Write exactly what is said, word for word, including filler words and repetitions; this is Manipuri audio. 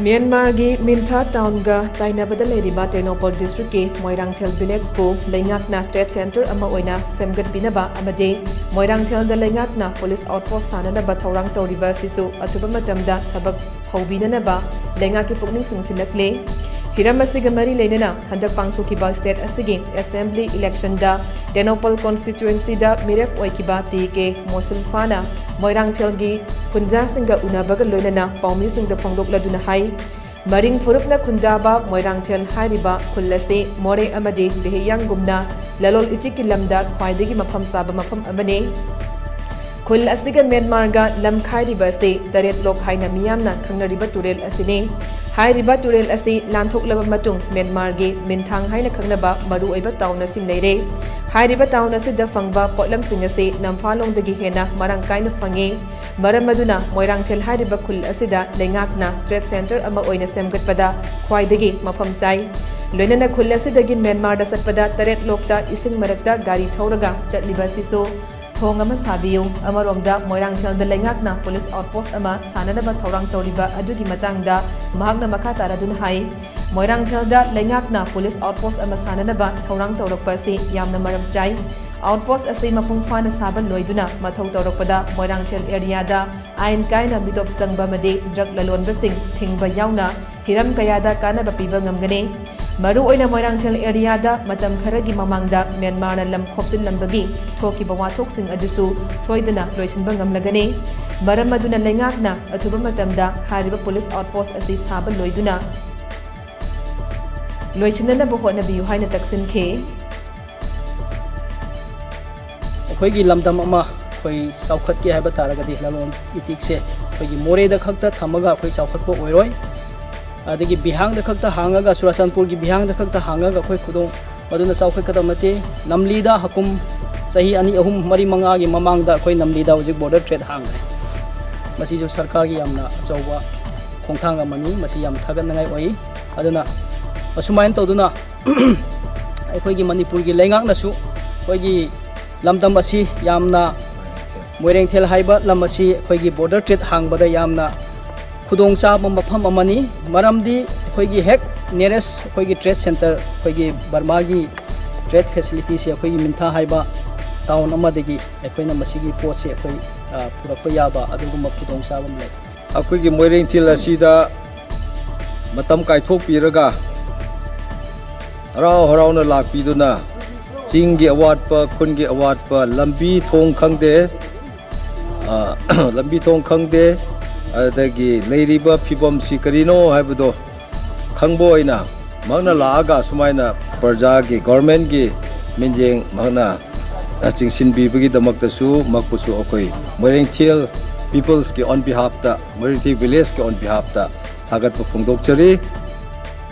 ꯃ꯭ꯌꯥꯟꯃꯥꯔꯒꯤ ꯃꯤꯟꯊꯥ ꯇꯥꯎꯟꯒ ꯇꯥꯏꯅꯕꯗ ꯂꯩꯔꯤꯕ ꯇꯦꯡꯅꯧꯄꯜ ꯗꯤꯁꯇ꯭ꯔꯤꯛꯀꯤ ꯃꯣꯏꯔꯥꯡꯊꯦꯜ ꯚꯤꯂꯦꯖꯄꯨ ꯂꯩꯉꯥꯛꯅ ꯇ꯭ꯔꯦꯗ ꯁꯦꯟꯇꯔ ꯑꯃ ꯑꯣꯏꯅ ꯁꯦꯝꯒꯠꯄꯤꯅꯕ ꯑꯃꯗꯤ ꯃꯣꯏꯔꯥꯡꯊꯦꯜꯗ ꯂꯩꯉꯥꯛꯅ ꯄꯨꯂꯤꯁ ꯑꯥꯎꯠꯄꯣꯁ ꯁꯥꯅꯅꯕ ꯊꯧꯔꯥꯡ ꯇꯧꯔꯤꯕ ꯑꯁꯤꯁꯨ ꯑꯊꯨꯕ ꯃꯇꯝꯗ ꯊꯕꯛ ꯍꯧꯕꯤꯅꯅꯕ ꯂꯩꯉꯥꯛꯀꯤ ꯄꯨꯛꯅꯤꯡ ꯆꯤꯡꯁꯤꯜꯂꯛꯂꯦ꯫ ꯍꯤꯔꯝ ꯑꯁꯤꯒ ꯃꯔꯤ ꯂꯩꯅꯅ ꯍꯟꯗꯛ ꯄꯥꯡꯊꯣꯛꯈꯤꯕ ꯁ꯭ꯇꯦꯠ ꯑꯁꯤꯒꯤ ꯑꯦꯁꯦꯝꯕ꯭ꯂꯤ ꯏꯂꯦꯛꯁꯟꯗ ꯇꯦꯡꯅꯧꯄꯜ ꯀꯣꯟꯁꯇꯤꯇ꯭ꯋꯦꯟꯁꯤꯗ ꯃꯤꯔꯦꯞ ꯑꯣꯏꯈꯤꯕ ꯇꯤ ꯀꯦ ꯃꯣꯁꯤꯜꯐꯥꯅ ꯃꯣꯏꯔꯥꯡꯊꯦꯜꯒꯤ ꯈꯨꯟꯖꯥꯁꯤꯡꯒ ꯎꯅꯕꯒ ꯂꯣꯏꯅꯅ ꯄꯥꯎꯃꯤꯁꯤꯡꯗ ꯐꯣꯡꯗꯣꯛꯂꯗꯨꯅ ꯍꯥꯏ, ꯃꯔꯤꯡ ꯐꯨꯔꯨꯞꯅ ꯈꯨꯟꯗꯥꯕ ꯃꯣꯏꯔꯥꯡꯊꯦꯜ ꯍꯥꯏꯔꯤꯕ ꯈꯨꯜ ꯑꯁꯤ ꯃꯣꯔꯦ ꯑꯃꯗꯤ ꯕꯤꯍꯩꯌꯥꯡꯒꯨꯝꯅ ꯂꯂꯣꯜ ꯏꯇꯤꯛꯀꯤ ꯂꯝꯗ ꯈ꯭ꯋꯥꯏꯗꯒꯤ ꯃꯐꯝ ꯆꯥꯕ ꯃꯐꯝ ꯑꯃꯅꯤ꯫ ꯈꯨꯜ ꯑꯁꯤꯒ ꯃ꯭ꯌꯥꯟꯃꯥꯔꯒ ꯂꯝ ꯈꯥꯏꯔꯤꯕ ꯑꯁꯤ ꯇꯔꯦꯠ ꯂꯣꯛ ꯍꯥꯏꯅ ꯃꯤꯌꯥꯝꯅ ꯈꯪꯅꯔꯤꯕ ꯇꯨꯔꯦꯜ ꯑꯁꯤꯅꯤ꯫ ꯍꯥꯏꯔꯤꯕ ꯇꯨꯔꯦꯜ ꯑꯁꯤ ꯂꯥꯟꯊꯣꯛꯂꯕ ꯃꯇꯨꯡ ꯃ꯭ꯌꯥꯟꯃꯥꯔꯒꯤ ꯃꯤꯟꯊꯥꯡ ꯍꯥꯏꯅ ꯈꯪꯅꯕ ꯃꯔꯨꯑꯣꯏꯕ ꯇꯥꯎꯟ ꯑꯁꯤ ꯂꯩꯔꯦ꯫ ꯍꯥꯏꯔꯤꯕ ꯇꯥꯎꯟ ꯑꯁꯤꯗ ꯐꯪꯕ ꯄꯣꯠꯂꯝꯁꯤꯡ ꯑꯁꯤ ꯅꯝꯐꯥꯂꯣꯡꯗꯒꯤ ꯍꯦꯟꯅ ꯃꯔꯥꯡ ꯀꯥꯏꯅ ꯐꯪꯉꯤ꯫ ꯃꯔꯝ ꯑꯗꯨꯅ ꯃꯣꯏꯔꯥꯡꯊꯦꯜ ꯍꯥꯏꯔꯤꯕ ꯈꯨꯜ ꯑꯁꯤꯗ ꯂꯩꯉꯥꯛꯅ ꯇ꯭ꯔꯦꯗ ꯁꯦꯟꯇꯔ ꯑꯃ ꯑꯣꯏꯅ ꯁꯦꯝꯒꯠꯄꯗ ꯈ꯭ꯋꯥꯏꯗꯒꯤ ꯃꯐꯝ ꯆꯥꯏ꯫ ꯂꯣꯏꯅꯅ ꯈꯨꯜ ꯑꯁꯤꯗꯒꯤ ꯃ꯭ꯌꯥꯟꯃꯥꯔꯗ ꯆꯠꯄꯗ ꯇꯔꯦꯠ ꯂꯣꯛꯇ ꯏꯁꯤꯡ ꯃꯔꯛꯇ ꯒꯥꯔꯤ ꯊꯧꯔꯒ ꯆꯠꯂꯤꯕ ꯑꯁꯤꯁꯨ ꯊꯣꯡ ꯑꯃ ꯁꯥꯕꯤꯌꯨ꯫ ꯑꯃꯔꯣꯝꯗ ꯃꯣꯏꯔꯥꯡꯊꯦꯜꯗ ꯂꯩꯉꯥꯛꯅ ꯄꯨꯂꯤꯁ ꯑꯥꯎꯠꯄꯣꯁ ꯑꯃ ꯁꯥꯅꯅꯕ ꯊꯧꯔꯥꯡ ꯇꯧꯔꯤꯕ ꯑꯗꯨꯒꯤ ꯃꯇꯥꯡꯗ ꯃꯍꯥꯛꯅ ꯃꯈꯥ ꯇꯥꯔꯗꯨꯅ ꯍꯥꯏ, ꯃꯣꯏꯔꯥꯡꯊꯦꯜꯗ ꯂꯩꯉꯥꯛꯅ ꯄꯨꯂꯤꯁ ꯑꯥꯎꯠꯄꯣꯁ ꯑꯃ ꯁꯥꯅꯅꯕ ꯊꯧꯔꯥꯡ ꯇꯧꯔꯛꯄ ꯑꯁꯤ ꯌꯥꯝꯅ ꯃꯔꯝ ꯆꯥꯏ꯫ ꯑꯥꯎꯠꯄꯣꯁ ꯑꯁꯤ ꯃꯄꯨꯡ ꯐꯥꯅ ꯁꯥꯕ ꯂꯣꯏꯗꯨꯅ ꯃꯊꯧ ꯇꯧꯔꯛꯄꯗ ꯃꯣꯏꯔꯥꯡꯊꯦꯜ ꯑꯦꯔꯤꯌꯥꯗ ꯑꯥꯏꯟ ꯀꯥꯏꯅ ꯃꯤꯇꯣꯞ ꯆꯪꯕ ꯑꯃꯗꯤ ꯗ꯭ꯔꯒ ꯂꯂꯣꯟꯕꯁꯤꯡ ꯊꯤꯡꯕ ꯌꯥꯎꯅ ꯍꯤꯔꯝ ꯀꯌꯥꯗ ꯀꯥꯟꯅꯕ ꯄꯤꯕ ꯉꯝꯒꯅꯤ꯫ ꯃꯔꯨꯑꯣꯏꯅ ꯃꯣꯏꯔꯥꯡꯊꯦꯜ ꯑꯦꯔꯤꯌꯥꯗ ꯃꯇꯝ ꯈꯔꯒꯤ ꯃꯃꯥꯡꯗ ꯃ꯭ꯌꯥꯟꯃꯥꯔꯅ ꯂꯝ ꯈꯣꯞꯆꯤꯜꯂꯝꯕꯒꯤ ꯊꯣꯛꯈꯤꯕ ꯋꯥꯊꯣꯛꯁꯤꯡ ꯑꯗꯨꯁꯨ ꯁꯣꯏꯗꯅ ꯂꯣꯏꯁꯤꯟꯕ ꯉꯝꯂꯒꯅꯤ꯫ ꯃꯔꯝ ꯑꯗꯨꯅ ꯂꯩꯉꯥꯛꯅ ꯑꯊꯨꯕ ꯃꯇꯝꯗ ꯍꯥꯏꯔꯤꯕ ꯄꯨꯂꯤꯁ ꯑꯥꯎꯠꯄꯣꯁ ꯑꯁꯤ ꯁꯥꯕ ꯂꯣꯏꯗꯨꯅ ꯂꯣꯏꯁꯤꯟꯅꯅꯕ ꯍꯣꯠꯅꯕꯤꯌꯨ ꯍꯥꯏꯅ ꯇꯛꯁꯤꯟꯈꯤ꯫ ꯑꯩꯈꯣꯏꯒꯤ ꯂꯝꯗꯝ ꯑꯃ ꯑꯩꯈꯣꯏ ꯆꯥꯎꯈꯠꯀꯦ ꯍꯥꯏꯕ ꯇꯥꯔꯒꯗꯤ ꯂꯂꯣꯟ ꯏꯇꯤꯛꯁꯦ ꯑꯩꯈꯣꯏꯒꯤ ꯃꯣꯔꯦꯗ ꯈꯛꯇ ꯊꯝꯃꯒ ꯑꯩꯈꯣꯏ ꯆꯥꯎꯈꯠꯄ ꯑꯣꯏꯔꯣꯏ꯫ ꯑꯗꯒꯤ ꯕꯤꯍꯥꯡꯗ ꯈꯛꯇ ꯍꯥꯡꯉꯒ, ꯆꯨꯔꯥꯆꯥꯟꯄꯨꯔꯒꯤ ꯕꯤꯍꯥꯡꯗ ꯈꯛꯇ ꯍꯥꯡꯉꯒ ꯑꯩꯈꯣꯏ ꯈꯨꯗꯣꯡ ꯃꯗꯨꯅ ꯆꯥꯎꯈꯠꯀꯗꯕ ꯅꯠꯇꯦ꯫ ꯅꯝꯂꯤꯗ ꯍꯀꯨꯝ ꯆꯍꯤ ꯑꯅꯤ, ꯑꯍꯨꯝ, ꯃꯔꯤ, ꯃꯉꯥꯒꯤ ꯃꯃꯥꯡꯗ ꯑꯩꯈꯣꯏ ꯅꯝꯂꯤꯗ ꯍꯧꯖꯤꯛ ꯕꯣꯔꯗꯔ ꯇ꯭ꯔꯦꯗ ꯍꯥꯡꯈ꯭ꯔꯦ꯫ ꯃꯁꯤꯁꯨ ꯁꯔꯀꯥꯔꯒꯤ ꯌꯥꯝꯅ ꯑꯆꯧꯕ ꯈꯣꯡꯊꯥꯡ ꯑꯃꯅꯤ꯫ ꯃꯁꯤ ꯌꯥꯝ ꯊꯥꯒꯠꯅꯤꯡꯉꯥꯏ ꯑꯣꯏ꯫ ꯑꯗꯨꯅ ꯑꯁꯨꯃꯥꯏꯅ ꯇꯧꯗꯨꯅ ꯑꯩꯈꯣꯏꯒꯤ ꯃꯅꯤꯄꯨꯔꯒꯤ ꯂꯩꯉꯥꯛꯅꯁꯨ ꯑꯩꯈꯣꯏꯒꯤ ꯂꯝꯗꯝ ꯑꯁꯤ ꯌꯥꯝꯅ, ꯃꯣꯏꯔꯦꯡꯊꯦꯜ ꯍꯥꯏꯕ ꯂꯝ ꯑꯁꯤ ꯑꯩꯈꯣꯏꯒꯤ ꯕꯣꯔꯗꯔ ꯇ꯭ꯔꯦꯗ ꯍꯥꯡꯕꯗ ꯌꯥꯝꯅ ꯈꯨꯗꯣꯡꯆꯥꯕ ꯃꯐꯝ ꯑꯃꯅꯤ꯫ ꯃꯔꯝꯗꯤ ꯑꯩꯈꯣꯏꯒꯤ ꯍꯦꯛ nearest ꯑꯩꯈꯣꯏꯒꯤ trade centre, ꯑꯩꯈꯣꯏꯒꯤ ꯕꯔꯃꯥꯒꯤ trade facility ꯁꯦ ꯑꯩꯈꯣꯏꯒꯤ ꯃꯤꯟꯊꯥ ꯍꯥꯏꯕ town ꯑꯃꯗꯒꯤ ꯑꯩꯈꯣꯏꯅ ꯃꯁꯤꯒꯤ ꯄꯣꯠꯁꯦ ꯑꯩꯈꯣꯏ, ꯑ, ꯄꯨꯔꯛꯄ ꯌꯥꯕ ꯑꯗꯨꯒꯨꯝꯕ ꯈꯨꯗꯣꯡꯆꯥꯕ ꯑꯃ ꯂꯩ꯫ ꯑꯩꯈꯣꯏꯒꯤ ꯃꯣꯏꯔꯦꯡꯊꯦꯜ ꯑꯁꯤꯗ ꯃꯇꯝ ꯀꯥꯏꯊꯣꯛꯄꯤꯔꯒ ꯍꯔꯥꯎ ꯍꯔꯥꯎꯅ ꯂꯥꯛꯄꯤꯗꯨꯅ ꯆꯤꯡꯒꯤ ꯑꯋꯥꯠꯄ, ꯈꯨꯟꯒꯤ ꯑꯋꯥꯠꯄ, ꯂꯝꯕꯤ ꯊꯣꯡ ꯈꯪꯗꯦ, ꯑ, ꯂꯝꯕꯤ ꯊꯣꯡ ꯈꯪꯗꯦ, ꯑꯗꯒꯤ ꯂꯩꯔꯤꯕ ꯐꯤꯕꯝꯁꯤ ꯀꯔꯤꯅꯣ ꯍꯥꯏꯕꯗꯣ ꯈꯪꯕ ꯑꯣꯏꯅ ꯃꯍꯥꯛꯅ ꯂꯥꯛꯑꯒ ꯁꯨꯃꯥꯏꯅ ꯄ꯭ꯔꯖꯥꯒꯤ, government ꯀꯤ ꯃꯤꯠꯌꯦꯡ ꯃꯍꯥꯛꯅ ꯆꯤꯡꯁꯤꯟꯕꯤꯕꯒꯤꯗꯃꯛꯇꯁꯨ ꯃꯍꯥꯛꯄꯨꯁꯨ ꯑꯩꯈꯣꯏ ꯃꯣꯏꯔꯦꯡꯊꯦꯜ people's ꯀꯤ on behalf ꯇ, ꯃꯣꯏꯔꯦꯡꯊꯦꯜ village ꯀꯤ on behalf ꯇ ꯊꯥꯒꯠꯄ ꯐꯣꯡꯗꯣꯛꯆꯔꯤ꯫